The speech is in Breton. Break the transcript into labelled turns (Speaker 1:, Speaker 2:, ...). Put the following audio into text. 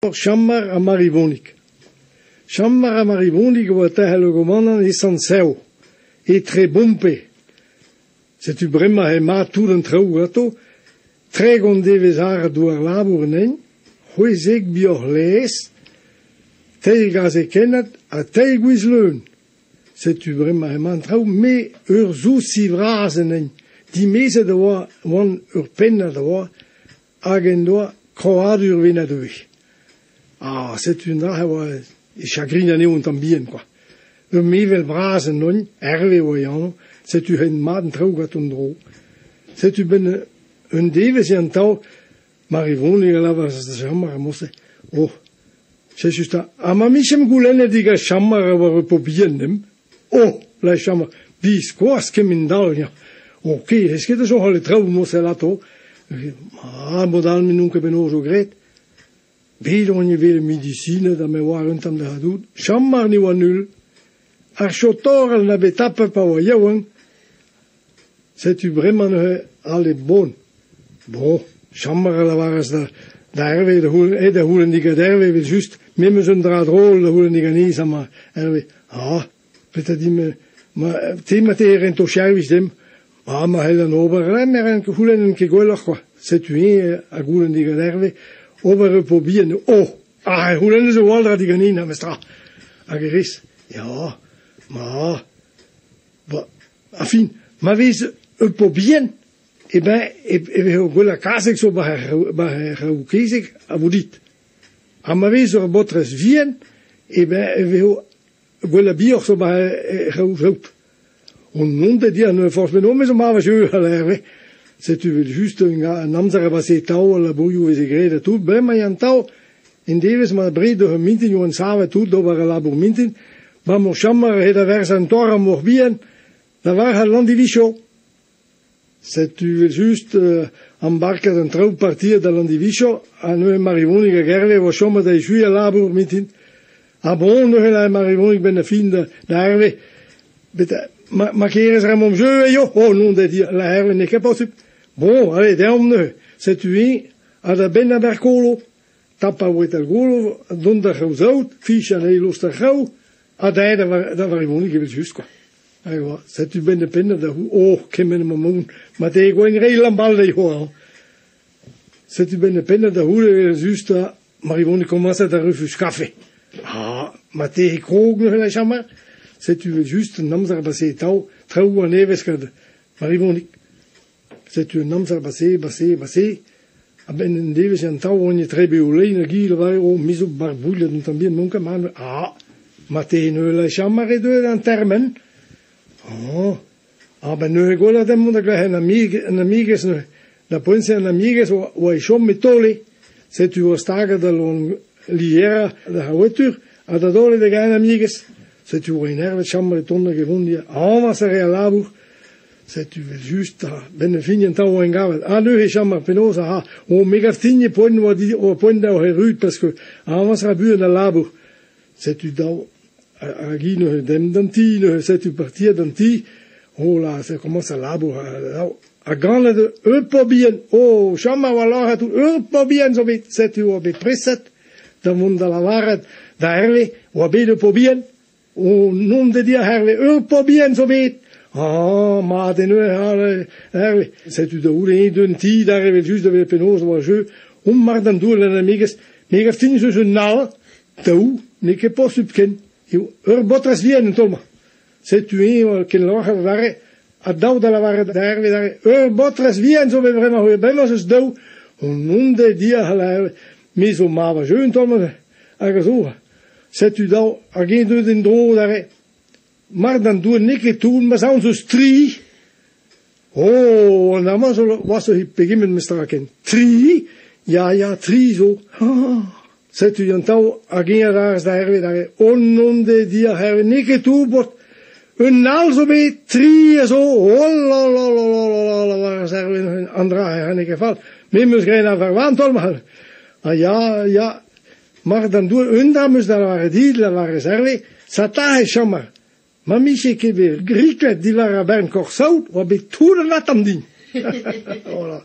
Speaker 1: Chammar ha Marivonig. Chammar ha Marivonig a oa tec'hel ur gomanant e Sant-Serv, etre Bompe. Setu bremañ eo mat tout an traoù ganto. 30 devezh àr douar labour en hent, 16 bioc'h laezh, teir gazekennad ha teir gwiz leun. Setu bremañ emañ an traoù, me ur sousi vras en hent. Dimezet e oa oan ur pennad a oa hag en doa krouadur venadeuil. Ah, setu un dra e oa e chagrin anezho un tamm bihan kwa. Ur mevel bras en ogn, Herve oa e anv, setu hen mat an traoù gant an dro. Setu ben un devezh eo an taol, Marivonig a lavaras da Chammar a Mosse, oh, setu just ha ma 'mijemp goulennet digant Chammar a oa ur paotr bihan dimp. Oh, lâr Chammar, biskoazh kement-all ya. Ok, ez ket da soñjal e traoù Mosse 'lato. Ah, mod all me n'on ket penaos zo graet. Bet on evel medisined ha me oar un tamm da dout. Chammar ne oa null. Ar chotorell na bet tapet pa oa yaouank. Setu bremañ neuze ale bon. Bon, Chammar a lavaras da da Herve da c'houlenn eh da c'houlenn digant Herve evel-just. Me 'm eus un dra drol da c'houlenn diganez amañ Herve. Ah, petra din-me ma te ma te rento servij dimp. Ah, ma c'hellan ober, me ran c'houlennan ket gwelloc'h kwa. Setu-eñ a goulenn digant Herve ober ur paotr bihan. Oh! Ah, e c'houlennez a-walc'h dra diganin, memestra. Hag e rez, ya, ma, ba, añfin, ma vez ur paotr bihan, eh ben, e vezo gwellañ kazeg zo 'ba ar c'hraou-kezeg a vo dit. Ha ma vez ur baotrez vihan, eh ben, e vezo gwellañ bioc'h zo 'ba ar c'hraou-saout. On n'on ket dir n'eus forzh penaos me zo marv jeu a Herve. Setu evel-just an amzer a base tav, al labourioù a veze graet ha tout. Bremañ an tav, en devezh ma bred ur mintin oan savet tout d'ober al labour mintin, 'ba ma chambr eo da werzhañ an torr am moc'h bihan, da varc'had Landivicho. Setu evel-just ambarket an traoù partiet da Landivicho ha neuze Marivonig hag Herve a oa chomet da echuiñ al labour mintin. Ha bon neuze la Marivonig 'benn ar fin da Herve. Bet ma, ma kerez ra jeu eo, oh non da dir, la Herve n'eo ket posupl. Bon, allez, deomp neuze. Setu-eñ ha da benn aber kolo. Tapañ oa al golo, dont d'ar c'hraou-saout, fich anezhi lost ar c'hraou, ha daet da Varivonig evel-just kwa. Hag oa, setu benn da penn da oh, kement emañ mont, ma te gwenn reiñ lambal dezhi c'hoazh. Setu benn da penn da c'houde evel-just ha Marivonig komañset da refuz kafe. Ah, ma te e krog neuze da chom Setu evel-just an amzer base tav, traoù a-nevez gant Marivonig. Setu an amzer base, base, base. A-benn un devezh an tav on etre bev lein hag i lavare oh, me zo barbouilhet un tamm bihan n'on ket mat. Ah, ma te neuze la chamar eo deuet an termen. Oh, ah ben neuze gwelet emañ da glevet an amig, an amigez neuze. Da poent-se an amigez oa, oa e chom e taole. Setu oa staget al loen lierañ d'ar wetur ha da daole da gael an amigez. Setu oa enervet chambr e tont hag e vont amañ a re al labour. Setu evel-just a-benn ar fin an taol oa engavet. Ha neuze chom ar penaos a o me gav din e poent oa di oa poent da erruout parce que avañs a ra buan al labour. Setu dav hag hi neuze demp d'an ti neuze setu partiet d'an ti. Oh là, ça commence al labour ha ganet ur paotr bihan. Oh, chom a oa lâret ur paotr bihan zo bet. Setu oa bet preset da vont da lavaret da Herve oa bet ur paotr bihan. O n'on ket dir Herve, ur paotr bihan zo bet. Ah, mat eo neuze, Herve. Setu da c'houde eñ d'un ti d'ar evel-just da welet penaos oa jeu. Omp mar d'an douar an amegez. Me gav din ez eus un all, daou, n'eo ket posupl ken. Eo ur baotrez vihan an taol-mañ. Setu eñ ken lorc'h adarre, ha dav da lavaret da Herve adarre, ur baotrez vihan zo bet bremañ, bremañ ez eus daou. On on det dir, a me zo mab a jeu an taol-mañ, hag a zo. Setu dav, hag eñ deuet en-dro adarre. Mar d'an douar n'eo ket tout, ma zaon eus tri. Oh, an amañ zo oa pegement mestra ken. Tri? Ya, ya, tri zo. Setu an tav hag eñ a lâras da Herve adarre, oh non de dir Herve, n'eo ket tout, bot. Un all zo bet, tri a zo, oh la la la la la la, lavaras Herve, an dra n'eo ket fall. Me 'm eus graet afer vat an taol-mañ. Ah ya, ya, mar d'an douar, un dra 'm eus da lavaret dit, lavaras Herve, sata e chom Ma 'mije ket bet riklet diwar ar bern korsaout, oa bet tout an atant din. Voilà.